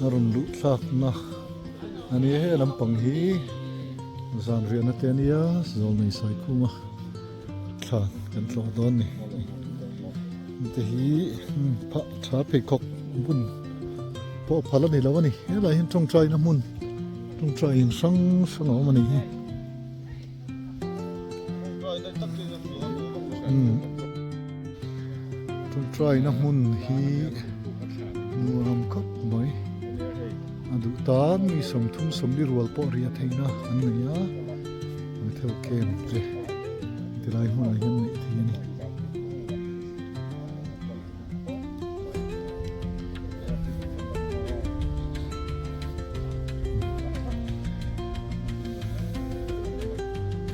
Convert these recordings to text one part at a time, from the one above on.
a rawn luh thlak na a ni a, he lampang hi zan riahna te a nia Zawlnei Saikhuma thla kan tlawh dawn a ni hengte hi phah tha pheikhawk bun pawh phal a ni lo a ni helaiah hian tawngtaina hmun tawngtai in hrang hrang a awm a ni hi. Tawngtaina hmun hi nuam khawp mai a duh tan mi 30 40 rual pawh riah theihna an nei a Bethel camp te tilai hmunah hian neih theih a ni.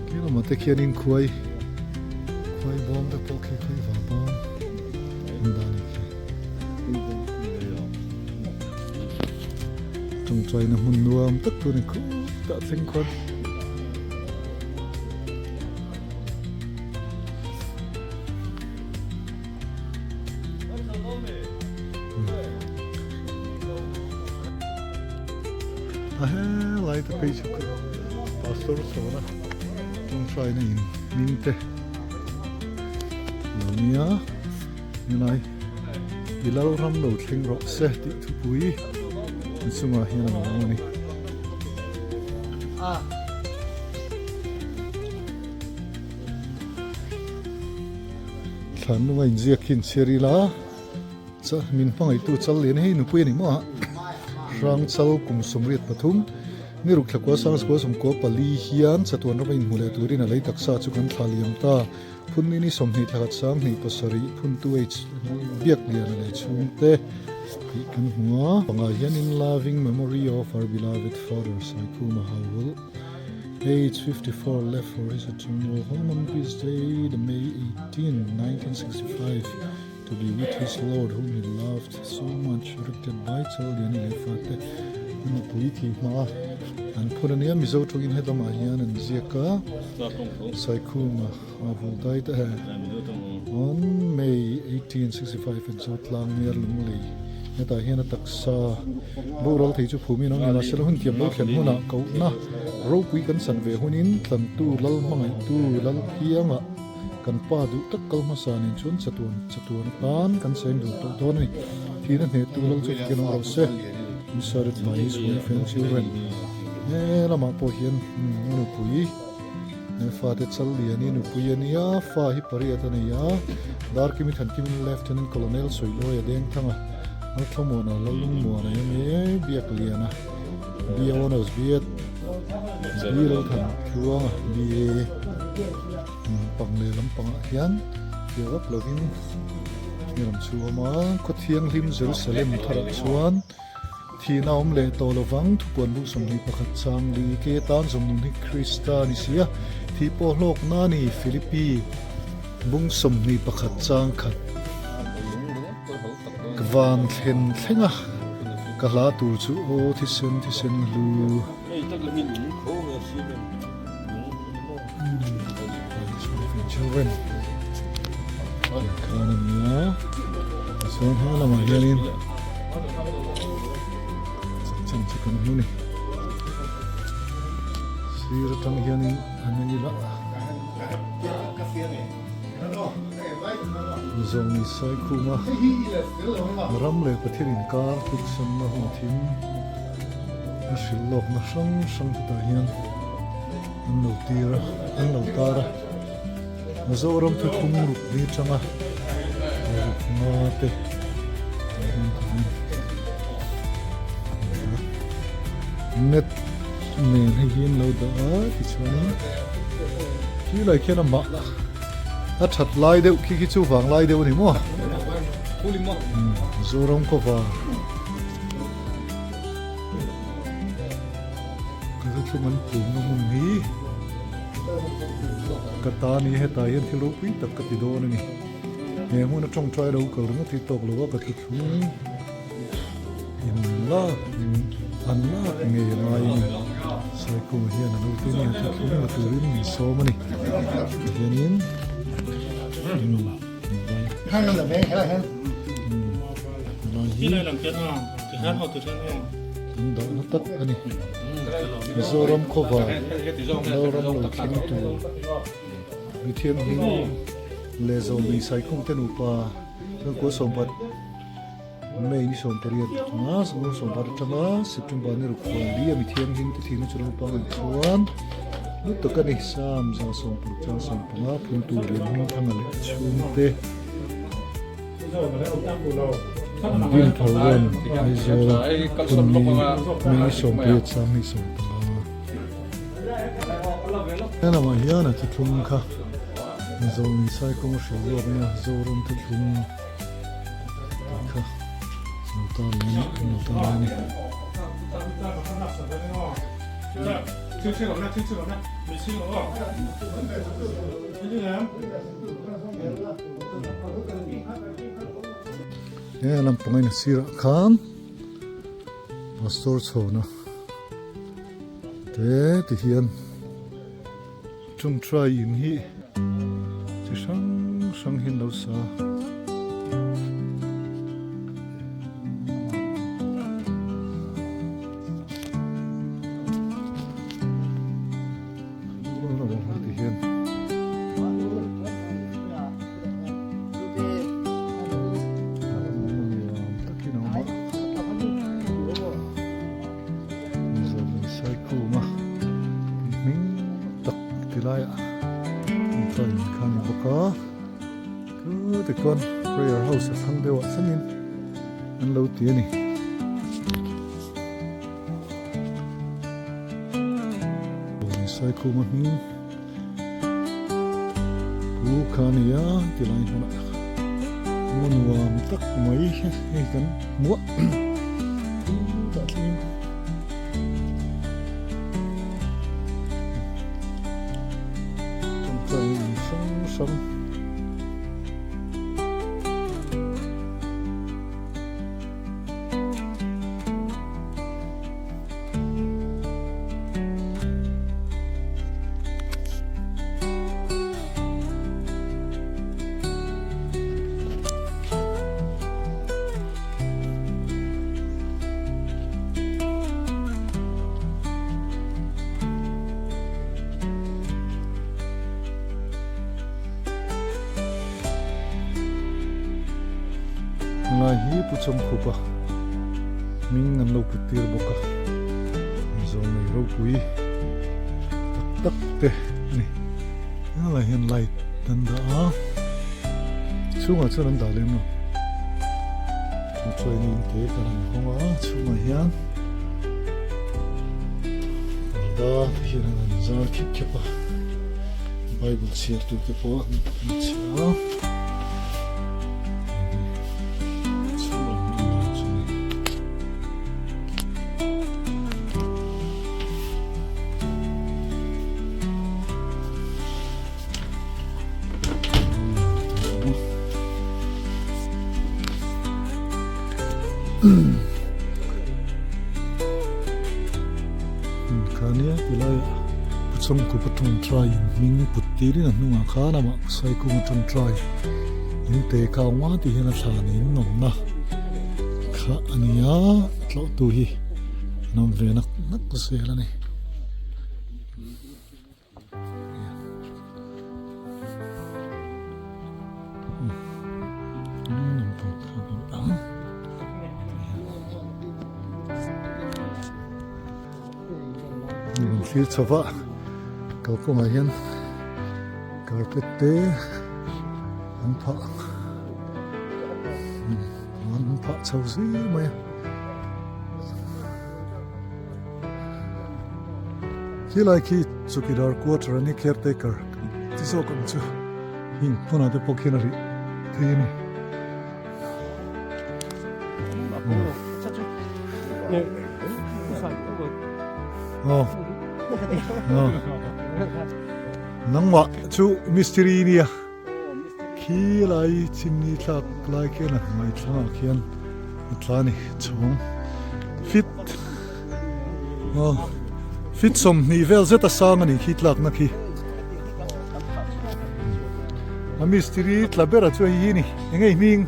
Khi lamah te khianin khuai khuai bawm te pawh khi khuai va bawm an dah a ni khi. Tawngtaina hmun nuam tak tur a ni khutah thleng khuan. A helai te phei chu pastor sawna tawngtaina in hming te lo nia helai i lal ram lo thleng rawh se tih thupui an chungah hian a lo awm a ni. Thlan lunga inziak hi inchhiar ila cha min hmangaihtu chal lian hei nupui a ni maw a hrang chal kum 83 ni ruk thlakua sang sakua sawmkua pali hian chatuan rama inhmu leh turin a lei taksa chu kan thla liam ta phun ni ni 20 thlakhat sang hnih pasarih phun 2h biak lian a lei chhungte tih kan hmu a pangah hian in loving memory of our beloved father Saikhuma Howell. Age 54 left for his eternal home on this day, the May 18, 1965, to be with his Lord whom he loved so much, erected by Challiani leh fate nupui thi hma an phun a nia Mizo tawngin helamah hian an ziak a Saikhuma a vul dai te on May 1865 at Zotlang near Lunglei hetah hian a taksa boral thei chu phumin a awm ni mahse la hun thiam lo thlen hunah kohna ropui kan san ve hunin tlantu lal hmangaihtu lal phiangah kan pa duh tak kal hmasa nen chuan chatuan chatuan atan kan cheng dun tawh dawn a ni thihna hnehtu lal chu fikin awm rawh se inserted by his wife and children he lamah pawh hian a nupui. He fate chal lian hi nupui a nia, fa hi pariat a nei a, Darkimi Thankimin Lieutenant Colonel Sawilawi a deng thang a, Lalthlamuana Lalungmuana em e Biakliana B A Honours B Ed B Lalthan Tluanga B A pang leh lampangah hian fiah vak lovin mi ram chhu awm a, Khawthianghlim Jerusalem tharah chuan Thihna awm leh tawh lovang, thupuan bu 21 chang li ke tan zawng nun hi Krista a ni si a, thih pawh hlawkna a ni, Philippi bung 21 chang khat. Ka van thlen thleng a, ka hla tur chu aw thisen thisen hlu. Children khan a ni a tichuan he lamah hianin chanchin chu kan hmu ni sir atang hianin an en ila Zawng ni Saikhuma ram leh Pathian inkar tluksanna hun thim a hrilh lawkna hrang hrang hetah hian an lo tir a, an lo tar a. Mizoram thuthlung ruk ni atanga ruk nga te tah hian kan en net nen hei hi an lo dah a tichuanin khi lai khian amah a that lai deuh khi khi chu vang lai deuh a ni maw Mizoram kawva Ka thuthlung an pumna hmun hi ka ta ni hetah hian thil ropui tak ka ti dawn a ni. He hmun a tawngtai lo kal ringawt hi tawk lo a ka thuthlung in lak an lak ngei a ngai a ni. Saikhuma hian a lo ti a ni a thuthlung la turin min sawm a ni. Tihianin umm. An dahna tak a ni. Mizoram khawvar Lalram lo thleng tur mi thianghlim leh zawlnei Saikhumte nupa Chhungkua sawmpat May ni 18 atanga 18 atanga September ni ruk khual li a mi thianghlim te thihna chu naupang an chuan lu tak a ni. Sam 160 chang 15 phuntu Lianhmingthanga leh a chhungte. Dinthar ram Aizawl phunni May 18 sang ni 15. He lamah hian a thuthlung kha Zawlni Saikawng hrilh lawkna Zoram thuthlung tih kha lo tar leh a ni, lo tar leh a ni. He lampang in a sirah khan pastor chhawna te ti hian Tawngtai in hi chi hrang hrang hian lo sa. Ti hian. Takin a awm a. Zawlnei Saikhuma hming tak ti laiah tawngtai in kha a ni bawk a chu tichuan prayer house a thlang deuh ah thlengin an lo ti a ni. Zawlnei Saikhuma hming pu kha a ni a ti lai hmunah hmun nuam tak mai hei kan hmuh a. Tah thlengin tawngtai in hrang hrang Helai hi Pu Chawngkhupa hming an lo put tir bawk a, Zawlnei ropui tak tak te a ni. Helai hian light an dah a, chhungah chuan an dah lem lo. Chu chuan in te kan han hawng a, chhungah hian parda te hian an han zar khep khep a, Bible chhiar tur te pawh an chhiar a. Chhungah hian an dah chu a ni. Khania tilai ah Puchawngkup a tawngtai in hming put tirin a hnungah khan amah Saikung a tawngtai in te kha awm a ti hian a thlan in nawmna kha a ni a tlawhtu hi an awm ve nak nak zel a ni. Thlir chho va kalkawngah hian carpet te an phah an phah chho zui mai a. Khilai khi chukidar quarter a ni caretaker ti zawk ang chu heng hmunah te pawh khian a rih thei a ni. Aw aw nangmah chu mistiri nia khilai chimney thlak lai khian a hnuai thlangah khian a tla a ni chhawng fit aw fit 20 vel zet a sang a nih khi tlakna khi a mistiri tla bera chu hei hi a ni eng nge hming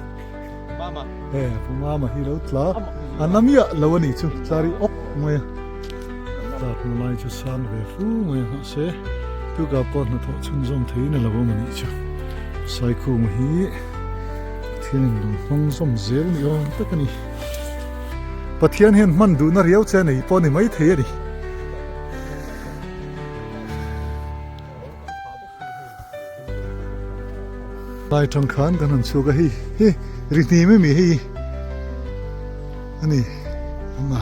e pu mama hi lo tla. A na miah lo a nih chu chari awk mai a. Tlakna lai chu sang ve fu mai a mahse tukah pawh hnathawh chhunzawm theiin a lo awm a nih chu. Saikhuma hi Pathianin lo hmang zawm zel ni awm tak a ni. Pathian hian hman duhna riau che nei pawh a ni maithei a ni. Lai tang khan kan han chhuak a hei hi ri hnim emi hei ani anga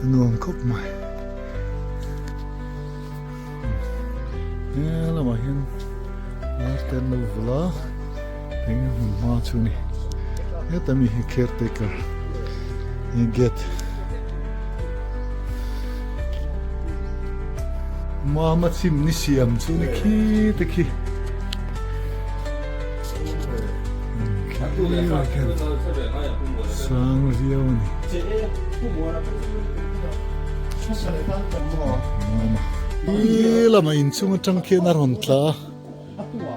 a nuam khawp mai he lamah hian lar te an lo vul a eng hmun hma chu a ni heta mi hi caretaker gate Mama chim ni siam chu ni khi te khi sang viau a ni Mama hi lama inchung atang khian a rawn tla a.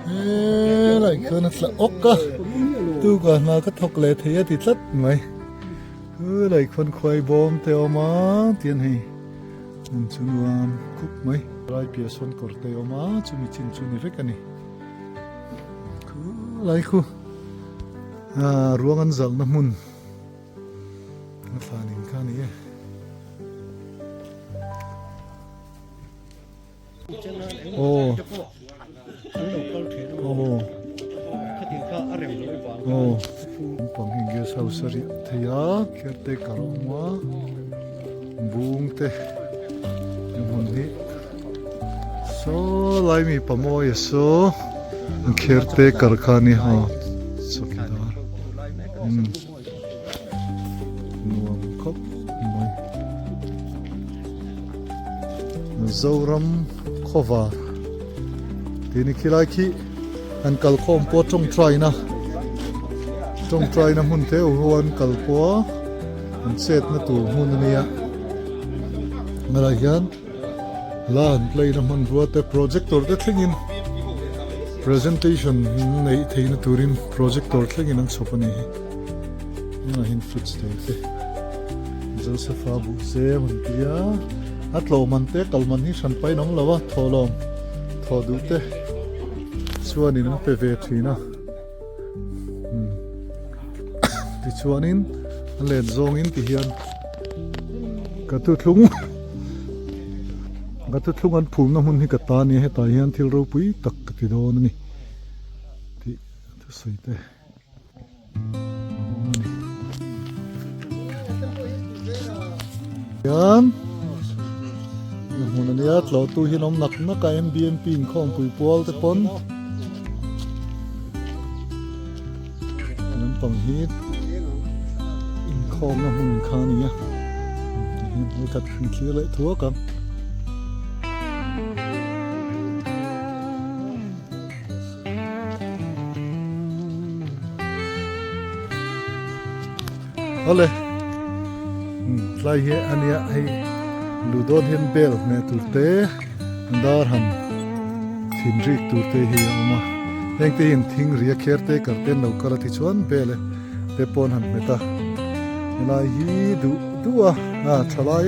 Helai khan a tla awk a tukah hna ka thawk leh thei a ti tlat mai helai khawn khuai bawm te a awm a tian hei hmun chu nuam khup mai lai piah sawn kawr te a awm a chumi chin chu ni vek a ni khulai khu ah ruang an zalhna hmun a thlan in kha a ni e. Aw Aw Naupang hi guest house a riah thei a caretaker a awm a bung te hmun hi saw lai mi pamawi a saw an caretaker kha a ni a chawkidar umm. Nuam khawp mai. Zoram khawvar tih ni khilai khi an kal khawm pawh tawngtaina tawngtaina hmun te ho an kal pawh a an chetna tur hmun a nia ngalai hian la an play na hmanrua te projector te thlengin presentation neih theihna turin projector thlengin an chhawp a ni hi tunah hian fridge thei te Josepha buh zem an ti a a tlawh man te kal man hi hran pahin a awm lo a thawhlawm thawh duh te chuanin an pe ve thin a tichuanin a let zawngin ti hian ka thuthlung ka thuthlung an phumna hmun hi ka ta nia hetah hian thil ropui tak ka ti dawn a ni tih thusawi te a awm a ni. Hian hmun a nia tlawhtu hi an awm nak nak a M_B_M_P inkhawmpui pual te pawn Lampang hi inkhawmna hmun kha a ni a tihian vawikhat hring thlir leh thuak ang. Awle tlai hi a nia hei luh dawn hian bel hmeh tur te dar han thin rik tur te hi a awm a heng te hian thing ria kher te kar te an lo kal a tichuan bel te pawh an han hmet a helai hi duh duh a a thalai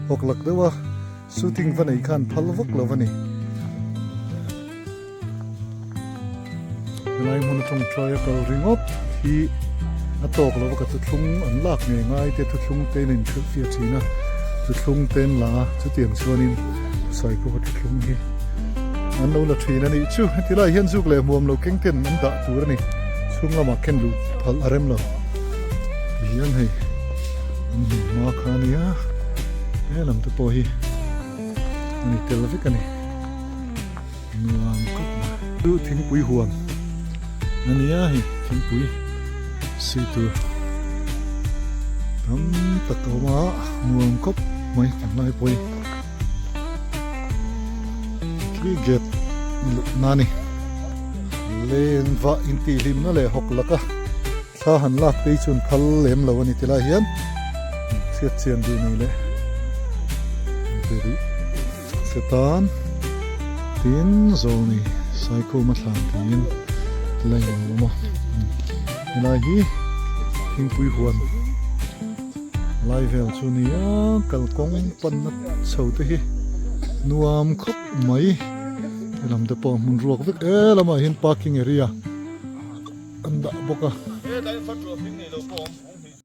hawk lak deuh a shooting va nei khan phal vak lo a ni. Helai hmun atang tlai a kal ringawt hi a tawk lo a ka thuthlung an lak ngei ngai te thuthlung te in a inhrilh fiah thin a thuthlung te an la a chutiang chuanin saikhaw thuthlung hi an lo la thin a nih chu heti lai hian zuk leh hmuam lo keng ten an dah tur a ni chhung lamah khen luh phalh a rem lo ti hian hei an hmun hma kha a nia he lam te pawh hi a ni tel vek a ni. Nuam khawp mai. Chu thingpui huan a nia hei thingpui si tur tam tak a awm a nuam khawp mai tunlai pawh hi khi gate luhna a ni len vah intihhlimna leh hawk laka thla han lak phei chuan phal lem lo a ni tilai hian chhiat chian duh nei leh be duh. Setan tin zawlni Saikhuma thlan tiin tilai a lo awm a, helai hi thingpui huan Lai vel chu nia kalkawng panna chho te hi nuam khawp mai helam te pawh hmun ruak vek e lamah hian parking area an dah bawk a.